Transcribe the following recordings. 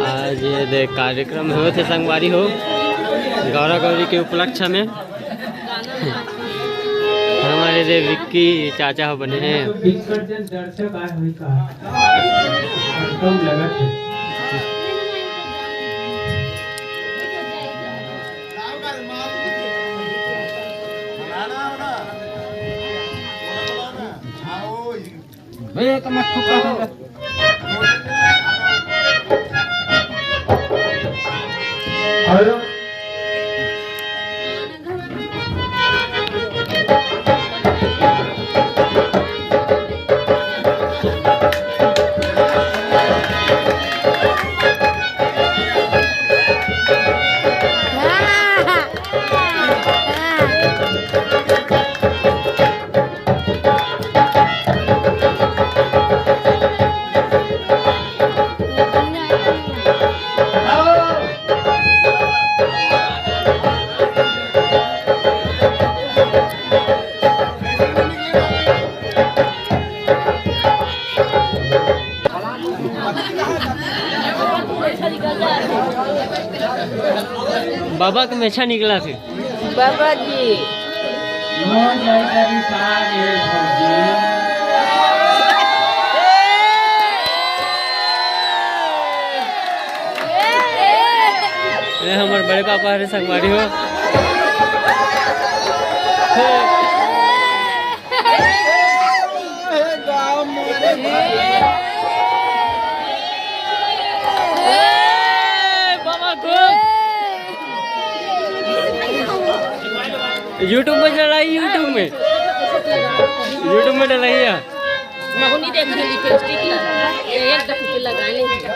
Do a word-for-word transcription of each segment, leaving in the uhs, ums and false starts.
आज ये दे कार्यक्रम होत हे संगवारी हो, गौरा गौरी के उपलक्ष्य में। हमर ये दे विक्की चाचा हो बने हे। बिकट जन दर्शक आए हुए का। कम लगत हे। भैया, तो मत थूका। हेलो। बाबा के मेछा निकला थे। बाबा जी। ये हमर बड़े पापा हरे संगवारी हो। YouTube में डलाई, YouTube में, YouTube में डलाई है। महू नहीं देख रही लिपस्टिक लगा, ये एक दम के लगा ले।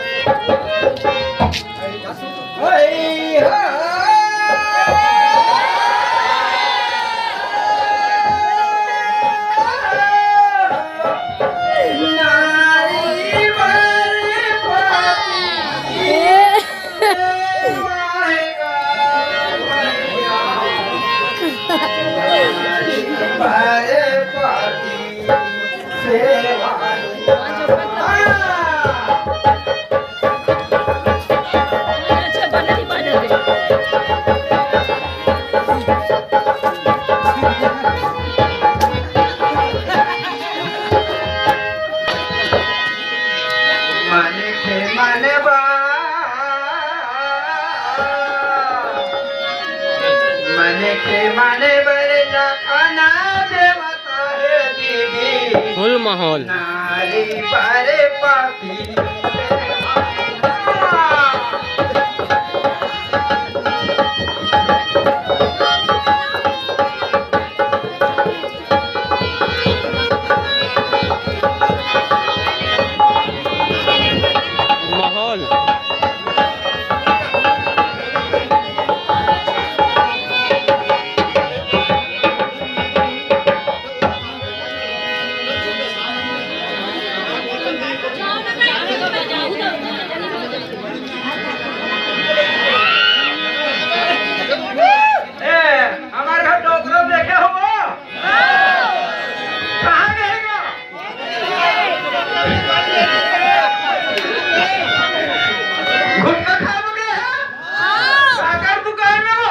मन के मन बा, मन के मन बर लखना देवता हे दीदी। Full माहौल। नारी पर पापी। माहौल। ए, हमारे घर डोकरा देखे हो? कहाँ गए हो? गुटखा खा लोगे? काकर दुकान में हो?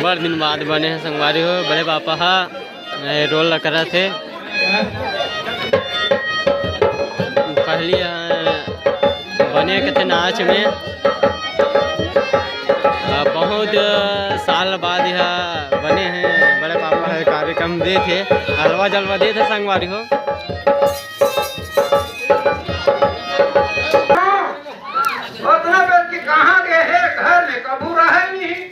बड़ दिन बाद बने हे संगवारी हो, बड़े पापा हा। ए, रोल ला करत हे। पहली, अ, बने कथे नाच में, अ, बहुत साल बाद यह बने हे। बड़े पापा ह कार्यक्रम देत हे, हलवा जलवा देत हे संगवारी हो। ओतना बेर के कहाँ गए हे, घर में कभू रहे नहीं।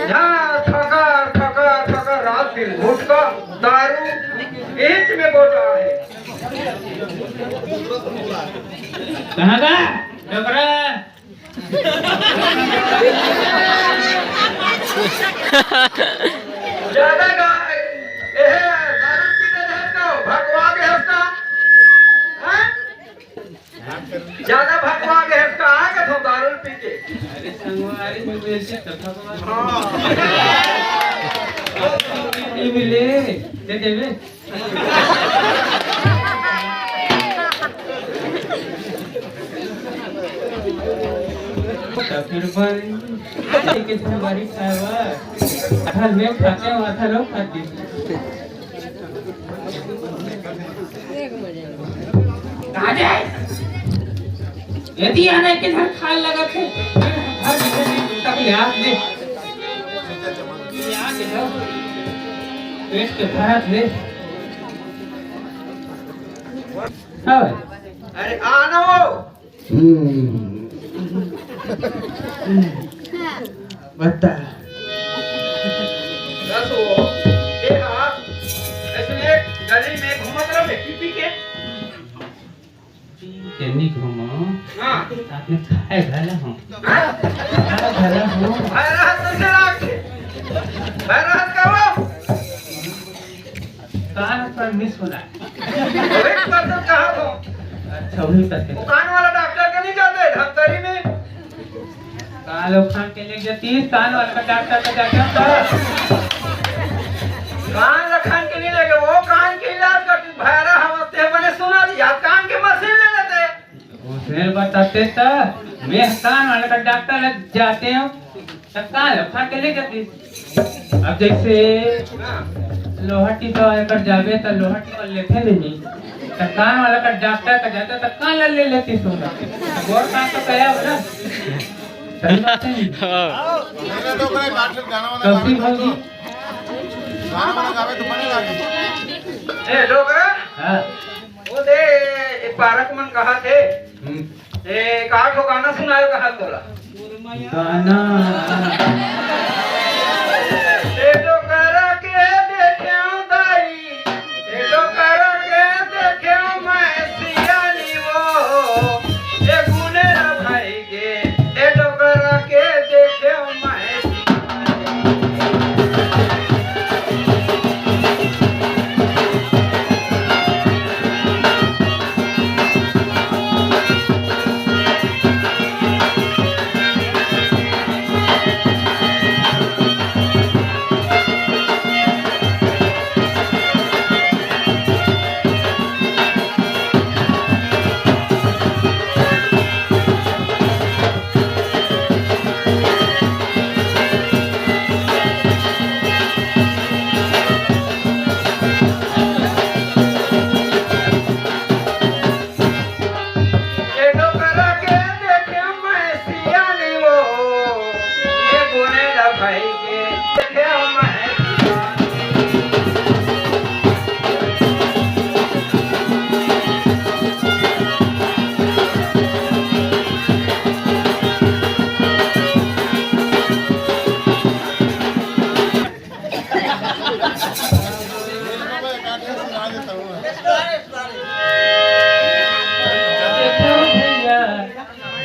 यहाँ ठकर, ठकर, ठकर, रात दिन गुटखा, दारू, इच में गोता है। कहाँ का? डोकरा। ज्यादा गा-, एहे, दारू पीते रहता, भगवा के हंसता। हाँ? ज्यादा भगवा के हंसता, आ के तो दारू पी के। अरे संगवारी में तो ऐसे कथा बात। हाँ। नहीं मिले, दे देवे। तो फिर बन के तुम्हारी खावा। आधा मैं खाते हो, आधा लोग खाते हो। कहाँ दे? यदि आने के घर खाए लगा थे, घर में से नहीं मिलता भी याद ले। याद ले। पेट के भरत ले। हाँ भाई। अरे आना वो। हम्म। बता। बस वो, ये हाँ, ऐसे गली में घूमत रहो, पी पी के। पी के नहीं घूमो। हाँ। साथ में खाए भला हूँ। हाँ? खाए भला हूँ। भैरा हाथ कैसे राख दे? भैरा हाथ का वो? कान पर नहीं सुना। एक बार तो कहा तो। अच्छा, वही करते। वो कान वाला डॉक्टर के नहीं जाते, धमतरी में। कान लो खान के ले जाती, कान वाला का डॉक्टर का जाता था। कान ला खान के नहीं लेके, वो कान के इलाज करती, भैरा हवस ते बने सुना दिया, कान के मशीन ले लेते। उसने बताते तो मैं कान वाले का डॉक्टर लग जाते हो, तो कान ला खान के ले जाती। अब जैसे लोहा टिका एकर जाबे त लोहा टिका लेथे नहीं, त कान वाला का डॉक्टर का जाते त कान ला ले लेती सुन। गोर कान तो गया हो ना। सही बात है। हाँ। मेरे तो ओकरे बात से गाना वाना कौन सी गावे तो भौजी? गाना वाना गावे तो मने लागे। ए डोकरा, हाँ। वो दे, ए पारक मन कहा थे। हम्म। ए, का ठो गाना सुनायो कहा तोला? गाना। ए डोकरा के देखे दाई, ए डोकरा के देखे मैं सियानी वो, ए गुने भाई के, ए डोकरा के देखे मैं सियानी।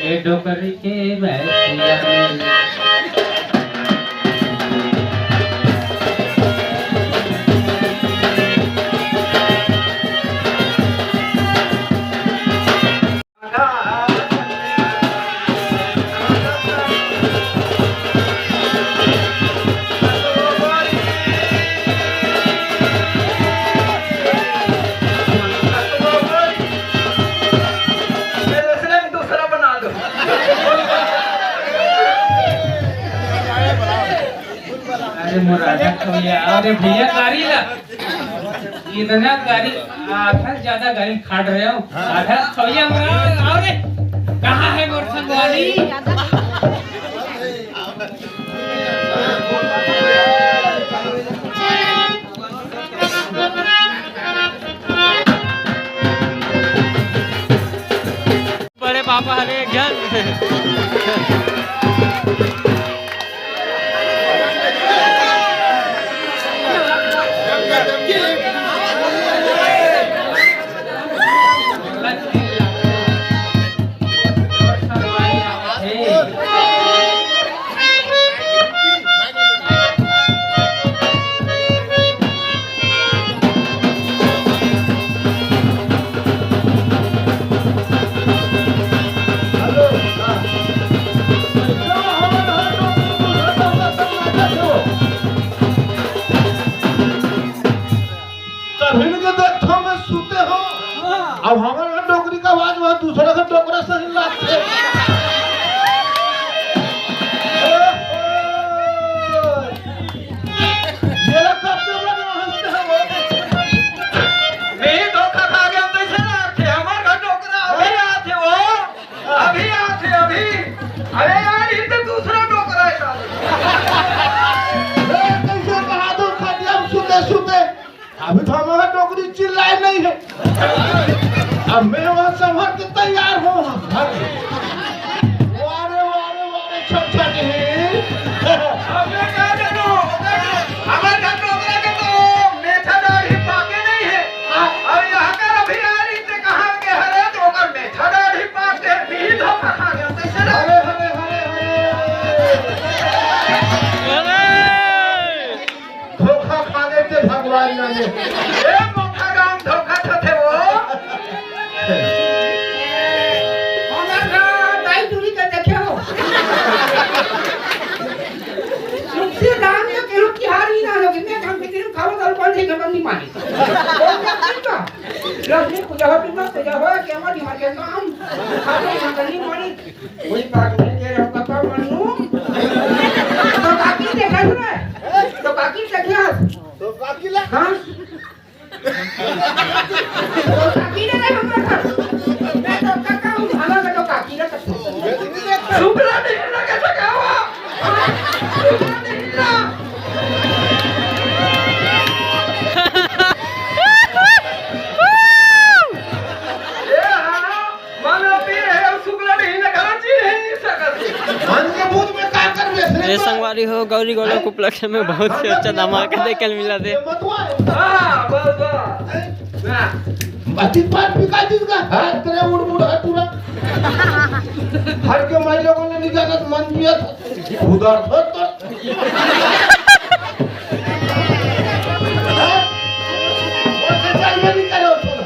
ए डोकरी के भैंसिया। अरे मोर राजा खवैया, अरे भैया कारी ला। इतना गाड़ी, आधा से ज्यादा गाड़ी काट रहे हो। आधा खवैया हमारा, आओ रे। कहाँ है मोर संगवारी? बड़े पापा हरे एक झन। तक हम सुते हो। हाँ। अब हमर डोकरी का आवाज वहाँ दूसरा का डोकरा सही लागथे। ये लोग कब से बने हंसते हैं वो? मैं धोखा खा गया, तो इसे लागथे, हमर घर डोकरा अभी आथे वो। अभी आथे, अभी। अरे यार, ये तो दूसरा डोकरा है साले। ए, कैसे बहादुर खटिया में सुते, सुते। अभी तो हमारा डोकरी चिल्लाए नहीं है। अब मैं वहाँ संभर के तैयार हूँ। वारे, वारे, वारे, छट, छट ही। अब मैं क्या जानूँ? हमारे घर डोकरा के तो मेथा दाढ़ी पाके नहीं है। हाँ। और यहाँ का अभी आ रही थे, कहाँ के हरे तो ओकर मेथा दाढ़ी पाके भी धोखा खा गया। कैसे ना? अरे, अरे, अरे, अरे। अरे! धोखा खा लेते भगवान जाने। ए, मोखा गांव धोखा खाथे वो। हमार दाई टूरी के देखे हो। तुमसे दान में केहू तिहार ही ना लोगे। मैं काम के दिन खाओ, दाल पानी खत्म नहीं माने। वो क्या करता? लक्ष्मी पूजा हो, दुर्गा पूजा हो, केवल निमा के काम। खाते खाते नहीं माने। वही बात है, ये रहा पापा मनु। तो काकी देखा सुना? तो काकी देखा? तो काकी ला? हाँ? तो काकी ने नहीं हम रखा। मैं तो काका हूँ, हमारा तो काकी ने रखा। शुक्ला नहीं लगा सका हुआ। शुक्ला नहीं लगा। ए हाँ। मानो पीर है और शुक्ला नहीं लगा, जी नहीं सकत। मन के भूत में का करबे? रे संगवारी हो, गौरी गौरा के उपलक्ष्य में बहुत ही अच्छा धमाका देखे ल मिला थे। हाँ, बस, बस। हाँ। बाती पार पिका दिस का हाथ तेरे उड़ उड़ हाथ पूरा। हर के माई लोगों ने नहीं जाना तो मन पिया था। उधर धर तो। वो तो जन्म नहीं करो थोड़ा।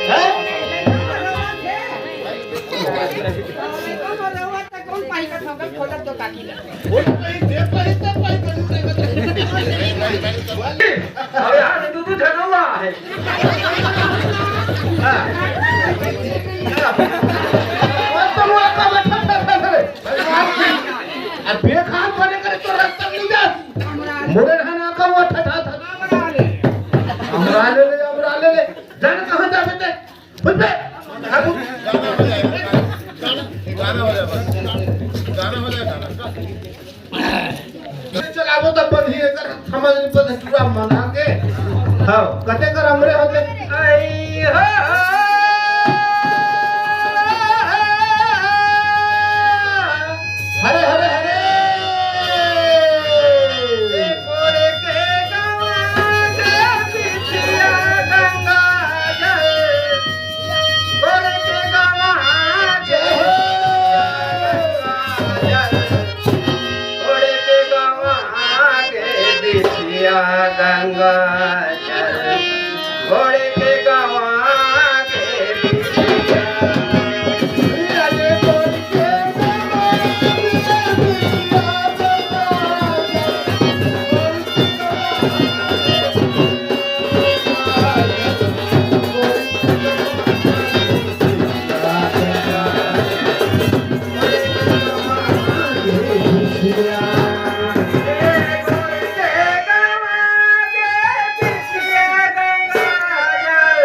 हैं? अरे यार, तू तो झगड़ा है। हाँ। वो तो वो आपका बैठा था, था, था। अब बेखान बने करे तो रास्ता नहीं जा। मोरे रहना का वो ठठा था। हमरा ले ले, हमरा ले ले। जान कहाँ जाबे ते? बुझबे? अब गाना हो जाए, गाना हो जाए, गाना। चलाबो त बंधी एकर समझ नहीं पता पूरा मना के। हाँ, कते कर हमरे होते। आई हा। हरे, हरे, हरे। गोरे के गवा के बिछिया गंगा जल। गोरे के गवा के बिछिया गंगा जल। गोरे के गवा के बिछिया गंगा जल। गोरे के गवा के बिछिया। गोड़ के गवा के बिछिया गंगा जल,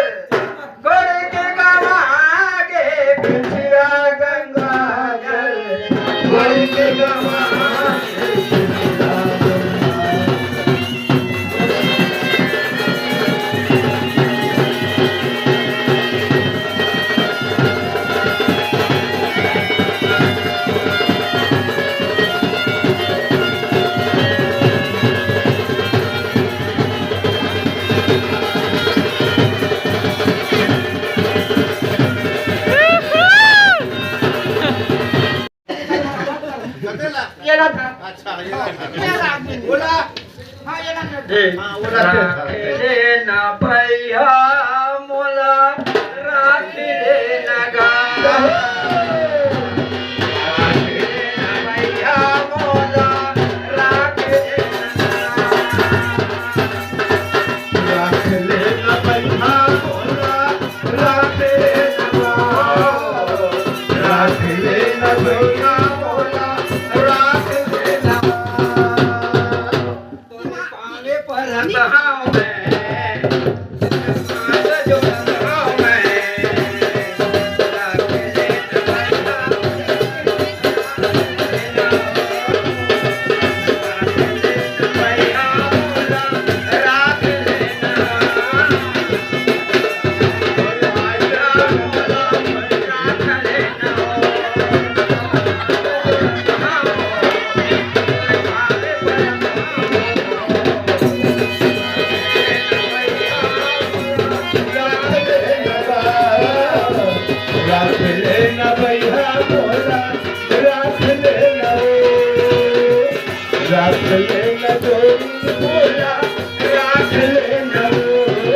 गोड़ के गवा के बिछिया गंगा जल। ये रहा था। अच्छा, ये रहा था। ये रहा आदमी। बोला। हाँ, ये रहा था। ए, हाँ, बोला। राख दे ना भैया मोला, राख दे ना गा। राख दे ना भैया मोला, राख दे ना गा। राख लेना भैया मोला, राख लेना ओ, राख लेना जोड़ी मोला, राख लेना ओ।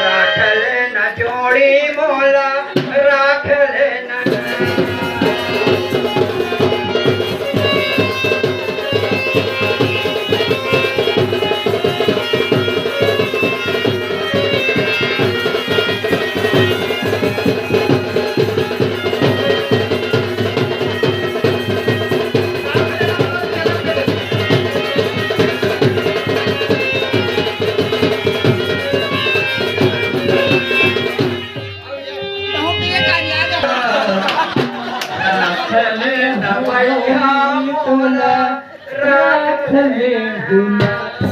राख लेना जोड़ी मोला, राख लेना।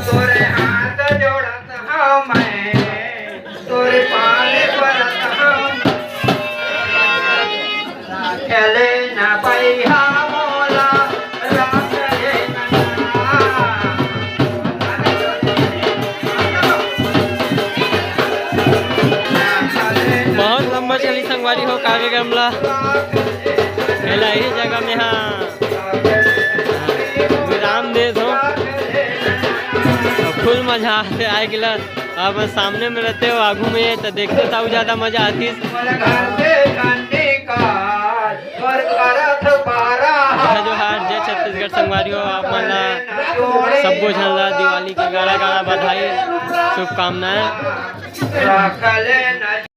तोरे हाथ जोड़त हँव मैं, तोरे पाँव परत हँव। राख लेना भैया मोला, राख लेना। बहुत लंबा चली संगवारी हो कार्यक्रम ला। एला यही जगह में हाँ विराम देत हो। फुल मजा आथे आए के ला। अब सामने में रहते हो, आगू में, तो देखते तो अउ ज्यादा मजा आतिस। जोहार, जोहार, जय छत्तीसगढ़ संगवारी हो, आप मन ला सब्बो झन ला दिवाली के गाड़ा गाड़ा बधाई, शुभकामनाएं।